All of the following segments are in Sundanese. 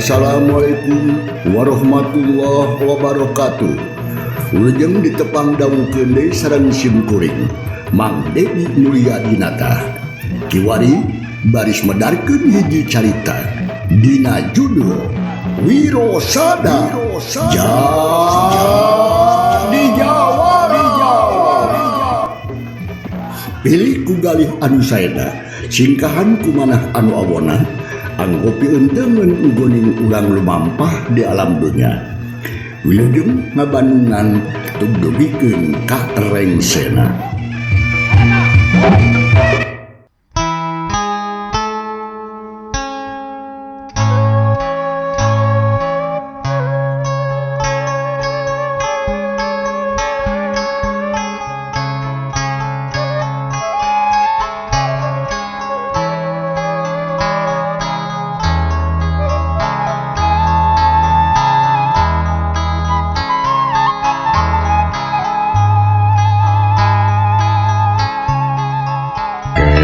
Assalamualaikum warahmatullahi wabarakatuh. Wilujeng ditepang dangukeun deui sareng sim kuring Mang Dedi Mulyadinata. Kiwari baris medarkeun hiji carita dina judul Wirosada Jadi Jawara. Pilih ku galih anu saena, singkahan ku manah anu awona, anggo pieunteumeun ugoning urang lumampah di alam dunya. Wilujeng ngabandungan tugdugikeun ka rengsena.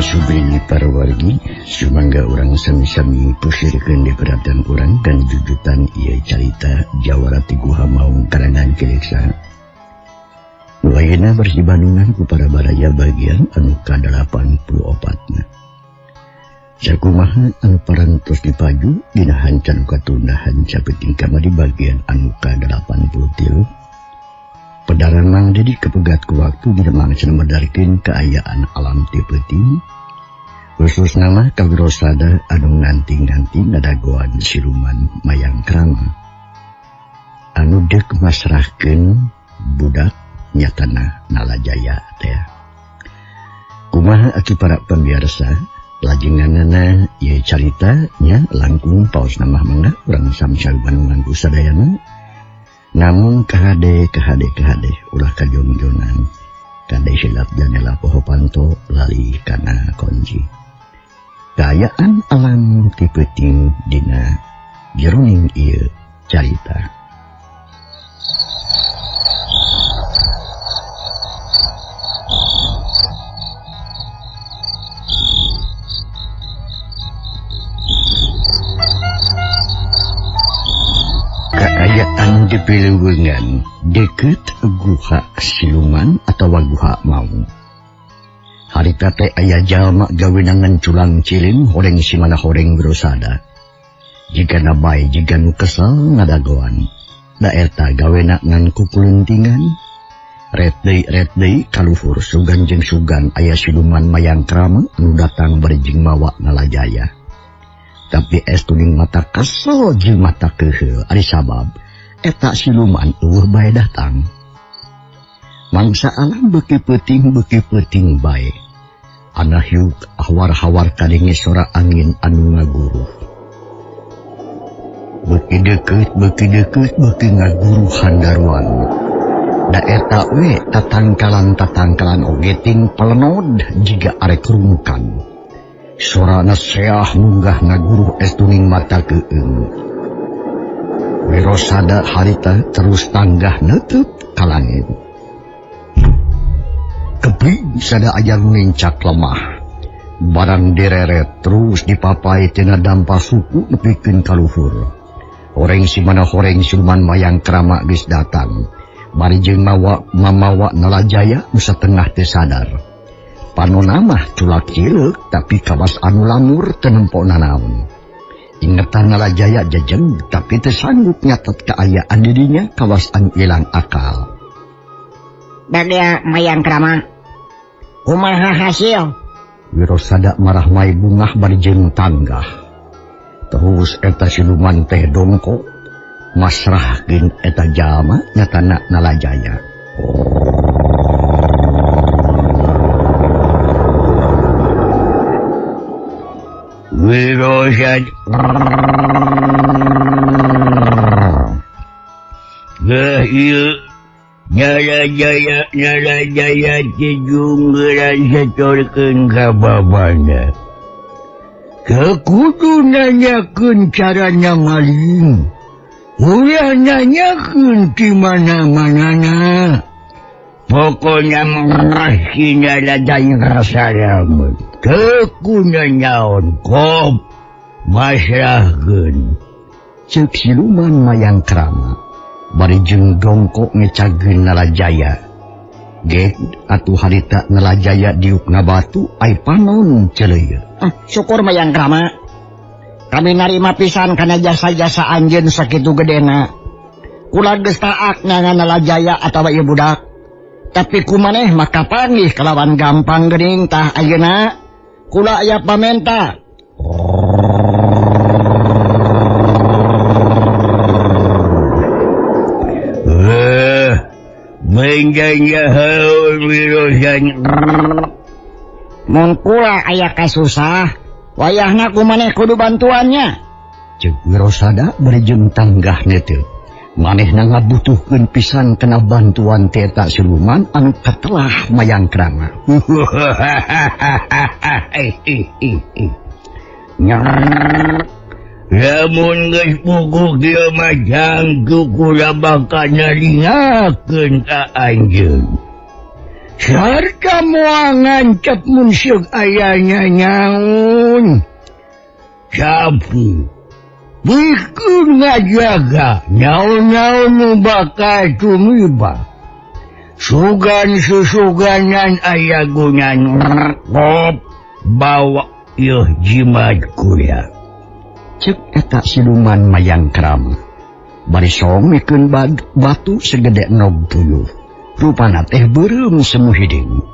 Subri parwargi sumangga urang sami-sami pusirkeun di perhatian urang dan jujutan ieu carita Jawara ti Guha Maung karangan Kileksa. Nu ayeuna bersih Bandungan ku para baraya bagian anu ka-84na. Sakumaha anu parantos dipaju dina hancan katunda hanca peuting kamari bagian anu ka-83. Pedaran Mang Dedi kepegat ku waktu dina mangsa medarkeun kaayaan alam ti peuting. Khusus nama Kawirosada anu nganti-nganti ngadagoan siluman mayang krama. Anu deuk masrahkeun budak nyatana Nalajaya teh. Kumaha aki para pamiarsa, lajenganana ieu carita nya langkung paos namah mangga urang sami-sami Bandungan ku sadayana. Namun kahade kahade kahade ulah kajongjonan. Kade silap janela poho panto lali kana konci. Kaayaan alam ti peuting dina jeroning ieu carita. Kaayaan di Pileuweungan deket guha siluman atawa guha maung. Harita teh aya jalma gawinangan culang ciling horeng simana horeng Wirosada. Jigana bae jiga nu kesel ngadagoan. Da eta gawena ngan kukuluntingan. Ret deui kaluhur sugan jeung sugan aya siluman mayang krama anu datang bari jeung mawa Nalajaya. Tapi es tuning mata kesel jeung mata keuheul ari sabab eta siluman eueuh bae datang. Mangsa alam beuki peuting bae. Ana hiuk hawar-hawar kadenge sora angin anu ngaguruh. Beuki deukeut beuki ngaguruh handaruan. Da eta we tatangkalan oge ting pelenod jiga arek rungkan. Sorana seah munggah ngaguruh es tuning mata keueung. Wirosada harita terus tanggah neuteut ka langit. Kebing sada aya nincak lemah. Barang direret terus dipapai tina dampa suku nepikeun ka luhur. Horeng simana horeng siluman mayang krama geus datang. Bari jeung mamawa Nalajaya nu satengah teu sadar. Panona mah culak cileuk tapi kawas anu lamur teu nempo nanaon. Ingetan Nalajaya jejeng tapi teu sanggup nyatet kaayaan dirinya kawas anu ilang akal. Badia mayang krama kumaha hasil? Wirosada marah mai bungah bari jeung tanggah. Terus eta siluman teh dongko masrahkeun eta jalma nyatana Nalajaya. Wirosada geuh ieu Nalajaya Nalajaya tijunggeran setorkeun ka babana. Kekudu nanyakeun carana maling. Ulah nanyakeun di mana-manana. Pokona mah si Nalajaya rasalamet. Teu kudu nyaon kop masrahkeun. Ceuk siluman mayang krama bari jeung dongkok ngecageun Nalajaya. Ge atuh harita Nalajaya diuk ngabatu ai panon ceuleuh. Ah, syukur mayang krama. Kami narima pisan kana jasa-jasa anjeun sakitu gedena. Kula geus taak ngangan Nalajaya atawa ieu budak. Tapi kumaneh maka panggih kalawan gampang geuning tah ayeuna kula aya pamenta. Mun kula aya kasusah, wayahna kumaneh kudu bantuannya. Ceuk Wirosada bari jeung tanggah teh. Manehna ngabutuhkeun pisan kana bantuan teh eta siluman anu katelah mayang krama. Lamun geus puguh kieu mah jangku kula bakal naringakeun ka anjeun. Sarta moal ngancep mun seuk aya nyanyaun. Tapi bikeun ngajaga nyaun-nyaun nu bakal tumiba. Sugan susuganan aya gunana kop bawa ieu jimat kuya. Ceuk eta siluman mayang krama. Bari song mikeun batu segede nog tuyuh. Rupana teh beureum semu hideung.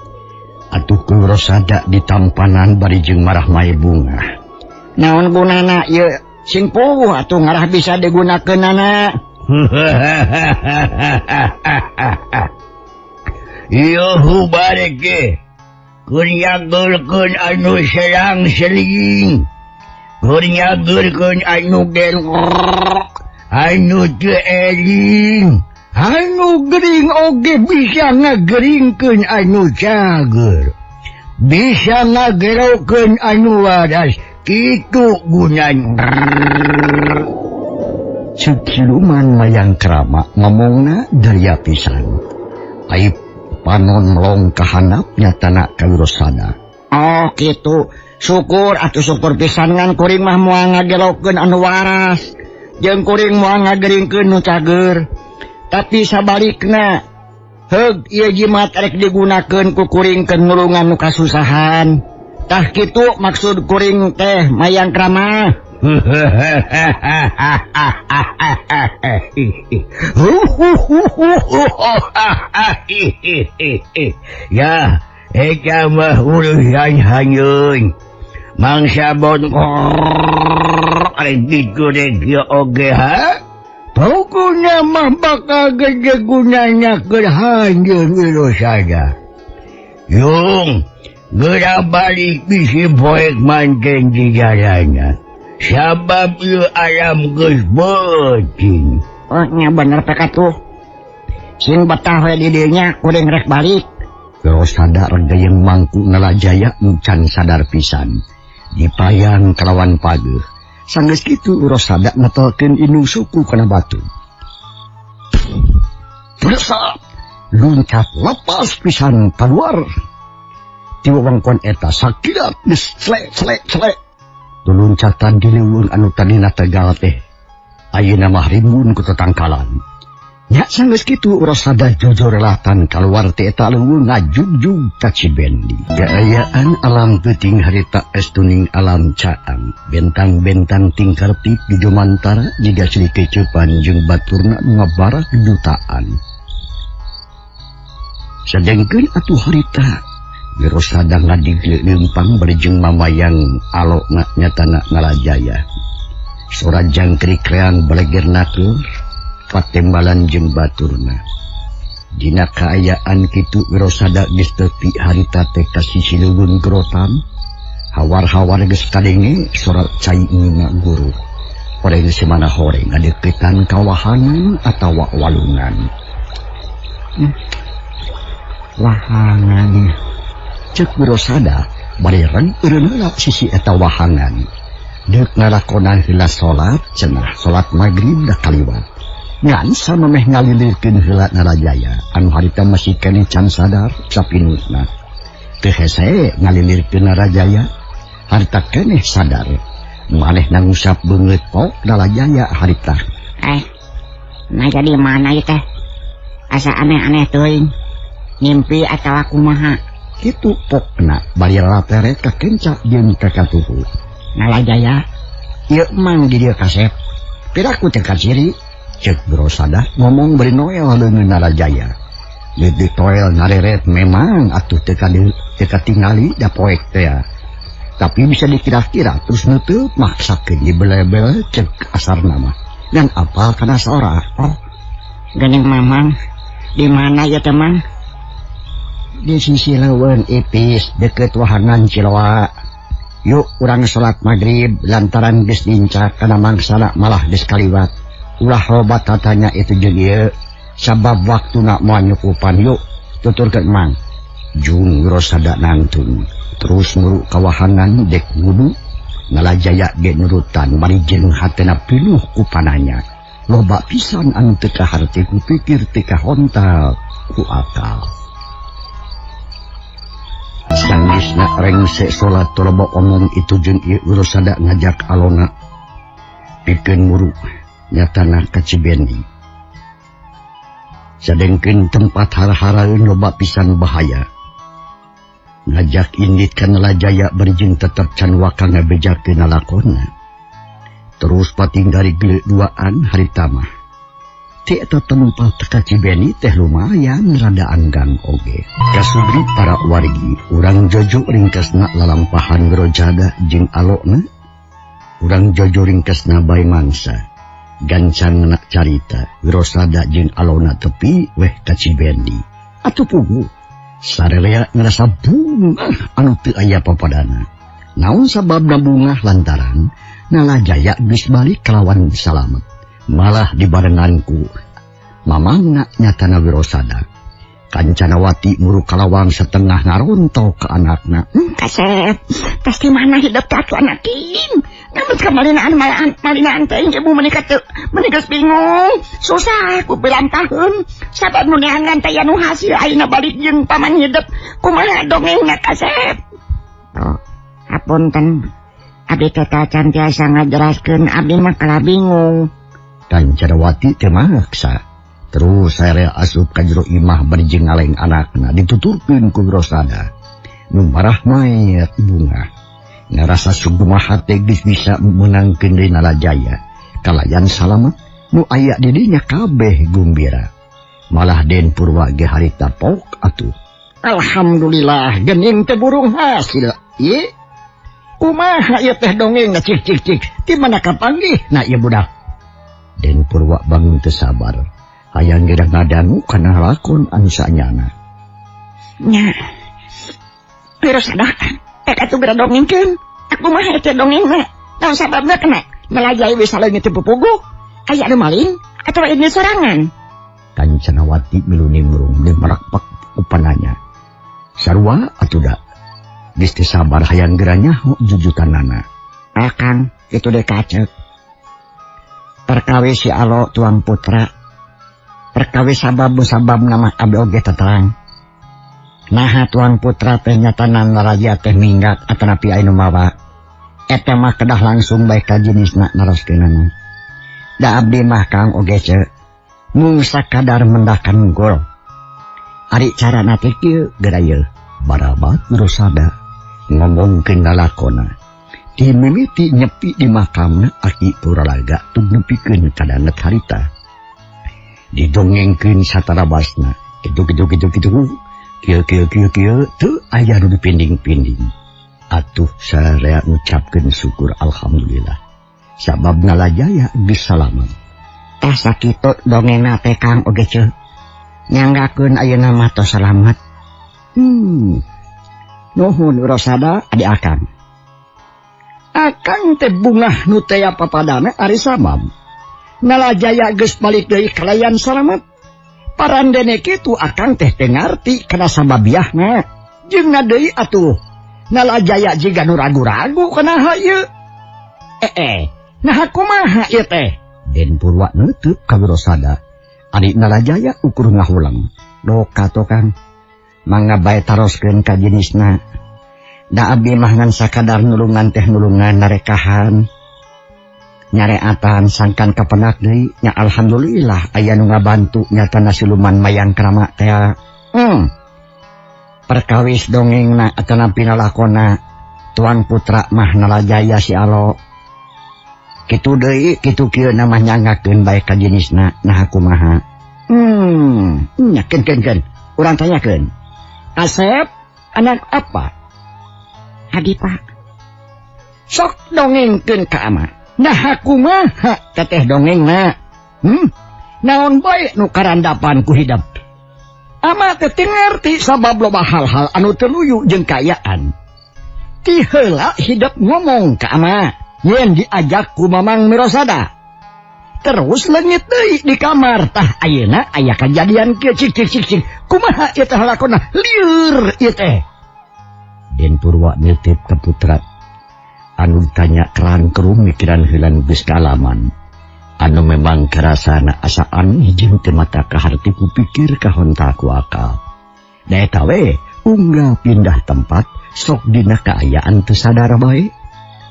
Atuh ku Wirosada ditampanan bari jeung marah mae bunga. Naon gunana ieu sing puguh atuh ngarah bisa digunakeunana. Ieu hubare ge keur nyageurkeun anu selang-seling. Keur nyageurkeun anu gerok, anu teu eling, anu gering oge bisa ngageringkeun anu cager. Bisa ngagerokeun anu waras. Kitu gunana. Ceuk siluman mayang krama ngomongna daria pisan. Ai panon melong ka handap nyatana ka Wirosada. Oh kitu. Syukur atuh syukur pisan ngan kuring mah moal ngagelokeun anu waras. Jeung kuring moal ngageringkeun nu cager. Tapi sabalikna heug ieu jimat rek digunakeun ku kuring keur nulungan nu kasusahan. Tah kitu maksud kuring teh mayang krama. Ya, eta mah urusan hanyeun. Mangsa bongkor arek digoreng ieu oge ha? Pokona mah bakal gede gunanya keur hanyeun Wirosada. Yung geura balik bisi poek manten di jalanna. Sabab ieu alam geus beuting. Oh nya bener pek atuh. Sing betah we di dieu nya kuring rek balik. Wirosada regayeng mangku Nalajaya can sadar pisan. Dipayang kalawan pageuh. Sanggeus kitu Wirosada ngetelkeun indung suku kana batu. Bersa luncat lepas pisan keluar. Ti wewengkon eta sakilat geus clek clek clek. Luluncatan di leuweung anu tadina tegal teh. Ayeuna mah rimbun ku tetangkalan. Nya sanggeus kitu Wirosada jojorelatan kaluar ti eta leuweung ngajugjug ka Cibendi. Kaayaan alam peuting harita estuning alam caang. Bentang-bentang tingkar tip di jumantara jiga silih kecepan jeung baturna nu ngabarak jutaan. Sadengkeun atuh harita Wirosada ngadigleuk leumpang bari jeung mamayang alokna nyatana Nalajaya. Sora jangkrik reang baleger natur patembalan jeung baturna. Dina kaayaan kitu Wirosada geus tepi harita teh ka sisi leuweung gerotan. Hawar-hawar geus kadenge sora cai ngina guru. Horeng semana horeng ngadeukeutan kawahangan atawa walungan. Wahangan. Ceuk Wirosada bari reng eureun heula sisi eta wahangan. Deuk ngalakonan heula salat cenah salat magrib da kaliwat. Ngan samemeh ngalilirkeun heula Nalajaya anu harita masih keneh can sadar sapinutna. Teu hese ngalilirkeun Nalajaya harita keneh sadar. Manehna ngusap beungeut pok Nalajaya harita. Nah jadi mana ieu teh? Asa aneh-aneh teuing. Ngimpi atawa kumaha? Kitu pokna bari lateret ka kenca jeung ka katuhu. Nalajaya, ieu mang di dieu kasep. Piraku teh kaciri, cek Wirosada ngomong bari noel leungeun Nalajaya. Di toel ngareret memang atuh teu katingali da poek teh. Tapi bisa dikira-kira terus nutup maksakeun dibelebel cek asarna mah. Dan apal kana sora. Oh, geuning mamang di mana ya teman? Di sisi leuweung ipis deket wahangan Ciloa. Yuk urang salat maghrib lantaran geus nincak kana mangsana malah geus kaliwat. Ulah loba tatanya itu jeung ieu sabab waktuna moal nyukupan yuk tuturkeun Mang. Jung Wirosada nangtung terus nguruk kawahangan dek wudu. Nalajaya ge nurutan bari jeung hatena pinuh ku pananya. Loba pisan anu teu kaharti ku pikir teu kahontal ku akal. Sanggeusna rengse salat loba omong itu jeung ieu Wirosada ngajak alona pikeun muru nyatana ka Cibendi. Sadengkeun tempat har-haraeun loba pisan bahaya. Ngajak indit ka Nalajaya bari jeung tetep can waka ngabejakeun lalakonna. Terus pating dari geuleuk duaan harita mah. Ti eta tempat ka Cibeni teh lumayan rada anggang oge. Kasubri para wargi urang jojo ringkasna lalampahan Wirosada jeung alona. Urang jojo ringkasna bae mangsa. Gancangna carita Wirosada jeung alona tepi weh ka Cibendi. Atuh puguh sararea ngerasa bungah anu teu aya papadana. Naon sababna bungah lantaran Nalajaya geus balik kalawan salamet. Malah dibarenganku mamangna nyatana Wirosada. Kancanawati muru kalawang setengah ngaronto ke anakna. Kasep, pasti mana hidup tatu anak tim. Namun kemalinaan malinaan teh ibu menikah teu menikah bingung. Susah ku bilang tahun. Sabab nu neangan teh anu hasil ayeuna balik jeung paman hidup. Kumaha dongengna kasep? Oh, hapunten. Abdi teh tacan tiasa ngajelaskeun abdi mah kalah bingung. Kancanawati teh maksa. Terus saya asup ka jero imah bari jeung ngaleng anakna dituturkeun ku Wirosada. Nu marah mayat bunga. Ngarasa sugumaha teh geus bisa meunangkeun deui Nalajaya. Kalayan salamet nu aya di dinya kabeh gumbira. Malah Den Purwa ge harita pok atuh. Alhamdulillah geuning teh burung hasil. Ieu kumaha ieu teh dongeng cik cik cik. Di mana kapanggih na ieu budak? Den Purwa bangun teu sabar. Hayang geura ngadangu kana lakon anu saanyana. Nya. Wirosada, teh atuh geura dongengkeun. Aku mah teh dongengna. Naon sababna kena Nalajaya bisa leungit teu pupuguh. Aya anu maling atawa ini sorangan? Kancanawati milu nimbrung jeung marakpak ku pananya. Sarua atuh da. Geus teu sabar hayang geura nyaho jujutanana. Akang, kitu deui kacek. Perkawis si Alo tuang putra. Perkawis sabab-sabab nama abdi oge teterang. Naha tuang putra teh nyatana Nalajaya teh minggat atanapi anu mawa. Eta mah kedah langsung bae ka jenisna naroskeunana. Da abdi mah Kang oge ce mung sakadar mendakan gol. Ari carana teh kieu geura ieu. Barabat Wirosada ngomongkeun lalakona. Ti mimiti nyepi di makamna aki Puralaga tug nepikeun ka danet harita. Didongengkeun satarabasna. Kitu kitu kitu kitu. Kieu kieu kieu kieu teu aya nu dipinding-pinding. Atuh sararea ngucapkeun syukur alhamdulillah. Sabab Nalajaya geus salamet. Tah sakitu dongengna teh Kang oge ceu. Nyanggakeun ayeuna mah tos salamet. Nuhun Wirosada adi akang. Akang teh bungah nu teh papadana ari sabab. Nalajaya geus balik deui kalayan salamet. Parandene kitu akang teh teu ngarti kana sababiahna. Jeung deui atuh Nalajaya jiga nu ragu-ragu kana ieu. Naha kumaha ieu teh? Den Purwa neuteuk ka Wirosada. Ari Nalajaya ukur ngahulang. Doka to Kang. Mangga bae taroskeun ka jenisna. Da abdi mah ngan sakadar nulungan teh nulungan narekahan. Nyareatan sangkan kapenak deui nya alhamdulillah aya nu ngabantu nyatana siluman mayang krama teh. Perkawis dongengna atanapi nalakona Tuan Putra mah Nalajaya si Alo. Kitu deui kitu kieu na mah nyangakeun bae ka jenisna nah kumaha. Nya keun urang tanyakeun. Asep anak apa? Adi Pak. Sok dongengkeun ka ama. Nah kumaha teteh dongengna? Naon bae nu karandapan ku hidep. Ama teh teu ngarti sabab loba hal-hal anu teu luyu jeung kaayaan. Ti heula hidep ngomong ka ama yen diajak ku Mamang Wirosada. Terus leungit deui di kamar tah ayeuna aya kajadian kieu cik cik cik cik. Kumaha ieu teh lakona lieur ieu teh. Den Purwa nitip ka putra anu tanya kerangkerung mikiran heulan geus kaalaman anu memang karasana asa aneh jeung teu mata kaharti ku pikir kahontal ku akal. Da eta we unggal pindah tempat sok dina kaayaan teu sadar bae.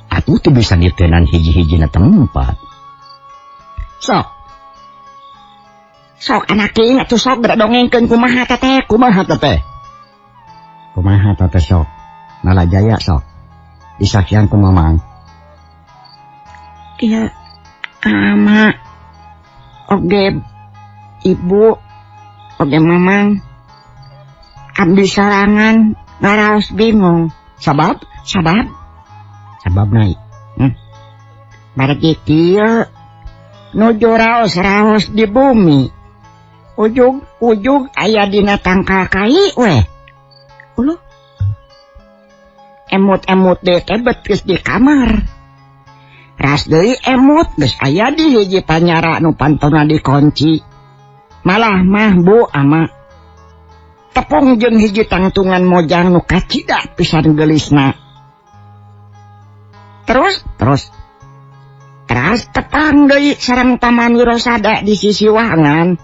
Atuh teu bisa nitenan hiji-hijina tempat. Sok. Sok anak king atuh sok geura dongengkeun kumaha teteh, kumaha teteh. Kumaha teteh sok. Nalajaya sok. Disakian ku Mamang. Iya, ama oge ibu oge Mamang. Abdi sorangan ngaraos bingung. Sabab naik. Margi kieu nuju raos-raos di bumi. Ujug-ujug aya dina tangkal kai weh. Uluh. Emut-emut deui teh betis di kamar. Ras deui emut geus aya di hiji panyara nu pantona dikunci. Malah mah bu ama tepung jeung hiji tangtungan mojang nu kacida pisan geulisna. Terus tepang deui sareng Paman Wirosada di sisi wahangan.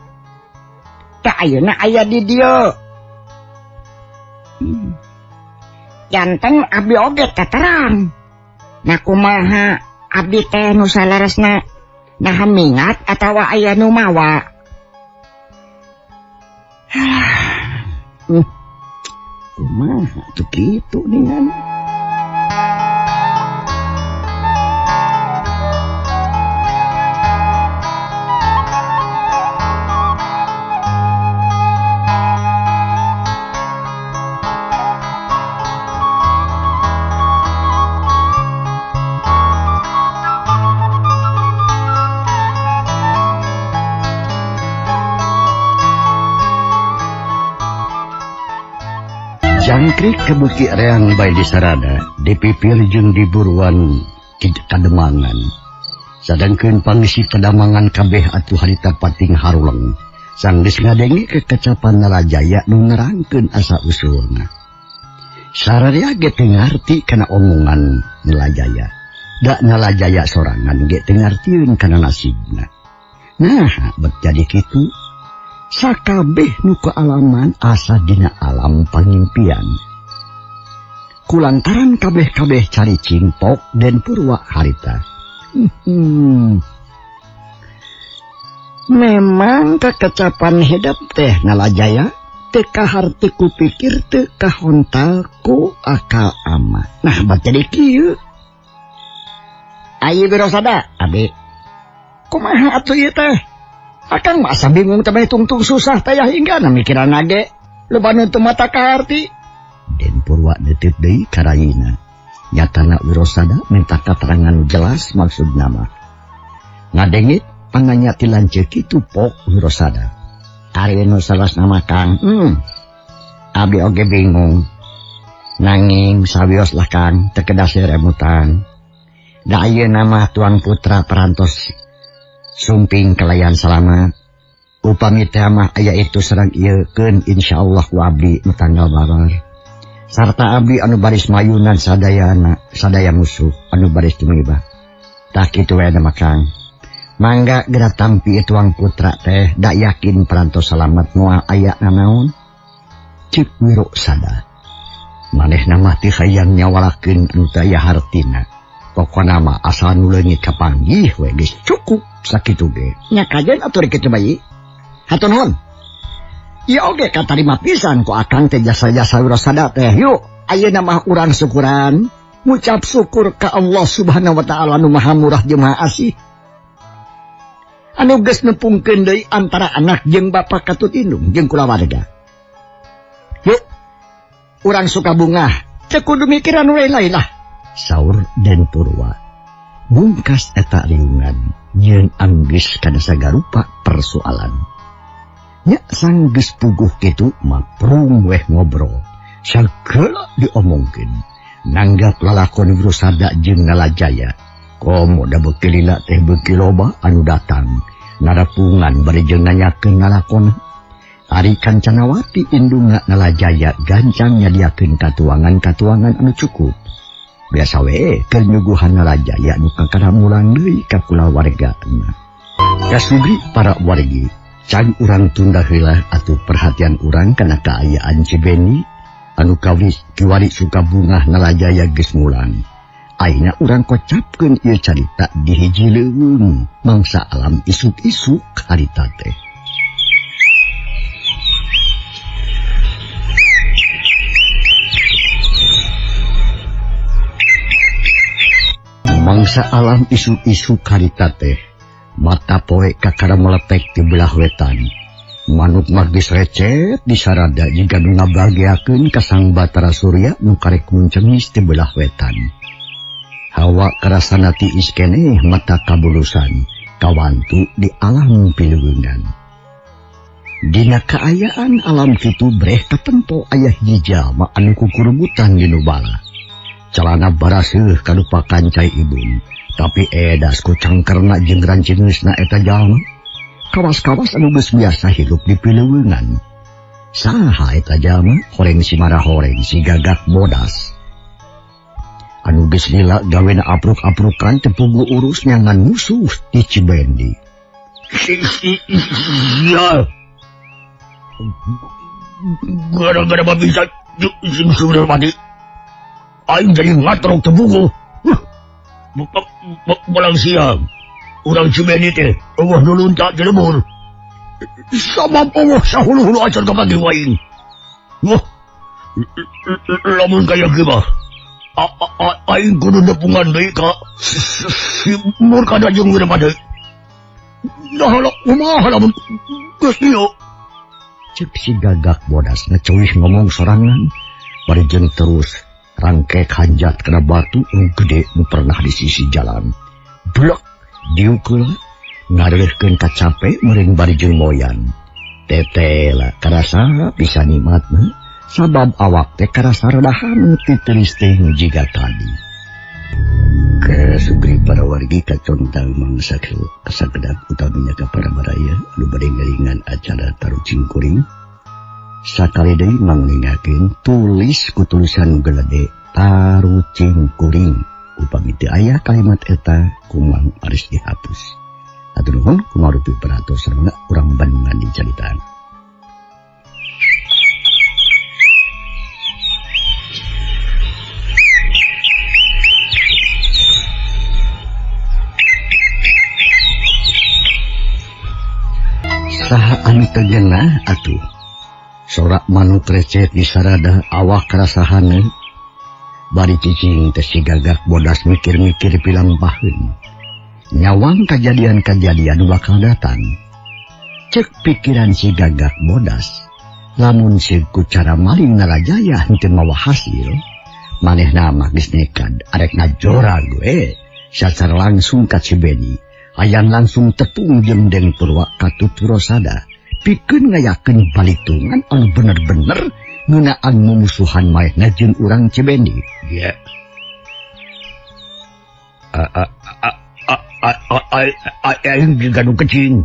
Tah ayeuna aya di dieu. Janten abdi oge terang. Nah kumaha abdi teh nu saleresna nah mingat atawa aya nu mawa. Kumaha tuh kitu ningan. Jangkrik kebuki reang bae di sarada, dipipir jeung diburuan kademangan. Sadangkeun pangisi kademangan kabeh atuh harita pating haruleng. Sanggeus ngadenge kekecapan Nalajaya nu nerangkeun asa usulna. Sararea ge teu ngarti kana omongan Nalajaya. Da Nalajaya sorangan ge teu ngartieun kana nasibna. Nah, bet jadi kitu. Sakabeh nu kaalaman asa dina alam pangimpian. Kulantaran kabeh-kabeh cari cingpok Den Purwa harita. Memang kekecapan hidup teh Nalajaya teu kaharti ku pikir teu kahontal ku akal ama. Nah, bat jadi kieu. Ayo Wirosada, abi. Kumaha atuh ieu teh? Akang masa bingung teh tungtung susah teh hingga na mikiran ge loba nu teu mata kaharti. Den Purwa neuteup deui karayina. Nyatana Wirosada minta keterangan jelas maksud nama. Ngadengit panganya ti lanceuk kitu pok Wirosada. Ari nu salas nama Kang. Abdi oge bingung. Nanging sawios lah Kang teu kedah remutan. Da ayeuna mah Tuan Putra parantos sumping kalayan salamat. Upami teh mah aya itu sareng ieu keun insyaallah ku abdi nu tanggal babar. Sarta abdi anu baris mayunan sadayana sadaya musuh anu baris tumibah. Tah kitu we mah Kang. Mangga geura tampi Tuang Putra teh da yakin parantos salamat moal aya nanaon. Cik Wirosada. Manehna mah teu hayang nyawalakeun anu teu aya hartina. Pokona mah asal nu leungit kapanggih we geus cukup sakitu ge. Nya kajen atuh kitu bayi. Hatur nuhun. Ieu oge katarima pisan ku akang teh jasa-jasa Wirasada teh. Yuk, ayeuna mah urang syukuran, ngucap syukur ka Allah Subhanahu wa taala nu Maha Murah jeung Maha Asih. Anu geus nepungkeun deui antara anak jeung bapa katut indung jeung kulawarga. Yuk, urang suka bungah, teu kudu mikiran nu lain-lain lah. Saur Den Purwa. Bungkas eta riungan jeung anggeus kana sagarupa persoalan. Nya sanggeus puguh kitu maprung weh ngobrol. Sagala diomongkeun. Nanggap lalakon Wirasada jeung Nalajaya. Komo da beuki lila teh beuki loba anu datang. Narapungan bari jeung nanyakeun lalakon. Ari Kancanawati indungna Nalajaya gancang nyadiakeun katuangan-katuangan anu cukup. Biasa we keur nyuguhan Nalajaya nu kakara mulang deui ka kulawargana. Kasugri para wargi, can urang tunda heula atuh perhatian urang kana kaayaan Cibendi anu kawis kiwari suka bungah Nalajaya geus mulang. Ayeuna urang kocapkeun ieu carita di hiji leuweung mangsa alam isuk-isuk harita teh. Mangsa alam isuk-isuk harita teh, mata poe kakara meletek di belah wetan. Manuk mah geus recet di sarada jiga nu ngabageakeun ka Sang Batara Surya nu karek muncengis di belah wetan. Hawa karasana tiis keneh mata kabulusan, kawantu di alam piluweungan. Dina kaayaan alam kitu breh katempo aya hiji jalma anu kukurubutan di nu bala. Calana baraseuh kalupakan cai ibun, tapi edas ku cangkerna jeung rancingeusna eta jalma. Kawas-kawas anu geus biasa hirup di piluweungan. Saha eta jalma? Horeng si marahoreng si gagak bodas. Anu geus lila gawena apruk-aprukan teu puguh urus nyangan musuh di Cibendi. Ya. Gara-gara babisa sing sudah mati. Aing jadi ngatrok teu puguh. Balang siang. Urang Cibendi teh eueuh nu lunta di lembur. Sabab eueuh sahulu-hulu acan kapanggih aing. Wah. Lamun kaya kieu mah aing kudu nepungan deui ka si Murkada jeung Wirapade. Nah, kumaha lamun geus ieu? Cek si gagak bodas ngeceuih ngomong sorangan, bari jeung terus rangkek hanjat kana batu nu gede nu pernah di sisi jalan. Blek diuk heula ngareuhkeun kacape meureun bari jeung moyan. Tetela karasa bisa nikmatna. Sabab awak teh karasa redahan titeris teh jiga tadi. Kasugri para wargi kacontang mangsa kasagedak utamina ka para baraya anu bade ngaringan acara tarucing kuring. Sakali deui mangningakeun tulis ku tulisan gelede tarucing kuring. Upami teu aya kalimat eta kumang aris dihapus. Hatur nuhun kumarupi perhatosan sareng urang Bandungan dicaritaan. Saha anu teu genah atuh. Sorak manuk recet di sarada awak karasahane. Bari cicing teh si gagak bodas mikir-mikir pilampaheun. Nyawang kajadian-kajadian nu bakal datang. Cek pikiran si gagak bodas, lamun ku cara maling Nalajaya henteu mawa hasil, manehna mah geus nekad arek ngajora gue sacara langsung ka Cibendi. Hayang langsung tepung jeung Den Purwa katut Wirasada, pikeun ngayakeun balitungan anu bener-bener ngeunaan mumusuhan manehna jeung urang Cibendi. Ya. Aing jiga nu kecing.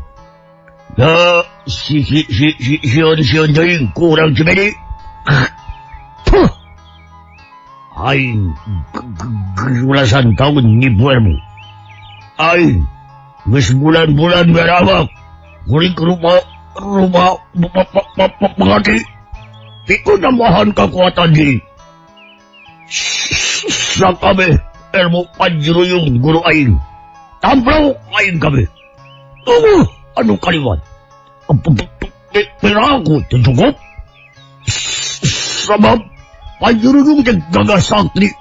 Da si si si si sieun teuing ku urang Cibendi. Puh. Aing belasan tahun nipu ilmu. Aing geus bulan-bulan berawak guling ke rumah pengati. Pikun nambahan kekuatan diri. Sakabeh ilmu panjuruyung guru aing. Tamplok aing kabeh. Tunggu anu kaliwat. Piraku teu cukup. Sabab panjuruyung teh gagah sakti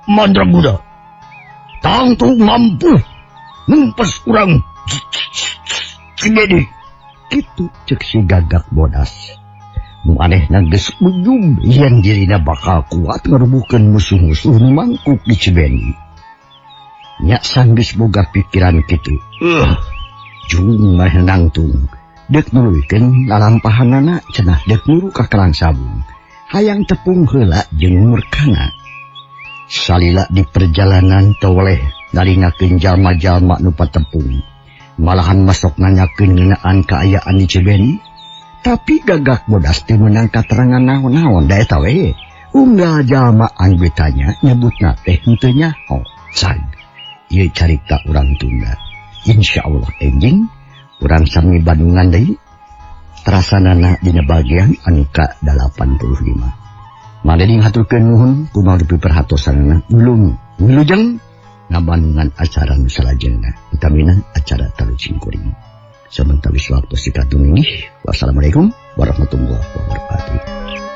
mandraguna. Tangtu mampu numpes urang Cibedi. Kitu cek si Gagak Bodas. Nu anehna geus ujub yen dirina bakal kuat ngarubuhkeun musuh-musuh nu mangkuk di Cibeni. Nya sanggeus boga pikiran kitu. Jung mah nangtung deuk nuluykeun lalampahanana cenah deuk nuru ka Kalang Sabung. Hayang tepung heula jeung murkana. Salila di perjalanan teu weleh naringakeun jalma-jalma nu patepung. Malahan masuk nanyakeun ngeunaan kaayaan di Cibeni. Tapi Gagak Bodas teu meunang katerangan naon-naon da eta we. Unggal jalma anu ditanya nyebutna teh henteu nyaho. Cag. Ieu carita urang tunda. Insyaallah enjing urang sami bandungan deui. Terasanana dina bagian anu ka-85. Madening haturkeun nuhun kumaha dupi perhatosanana ulung wilujeng ngabandungan acara nu salajengna utamina acara Talu Cingkuring. Samentawis waktu sikat tuningih. Wassalamualaikum warahmatullahi wabarakatuh.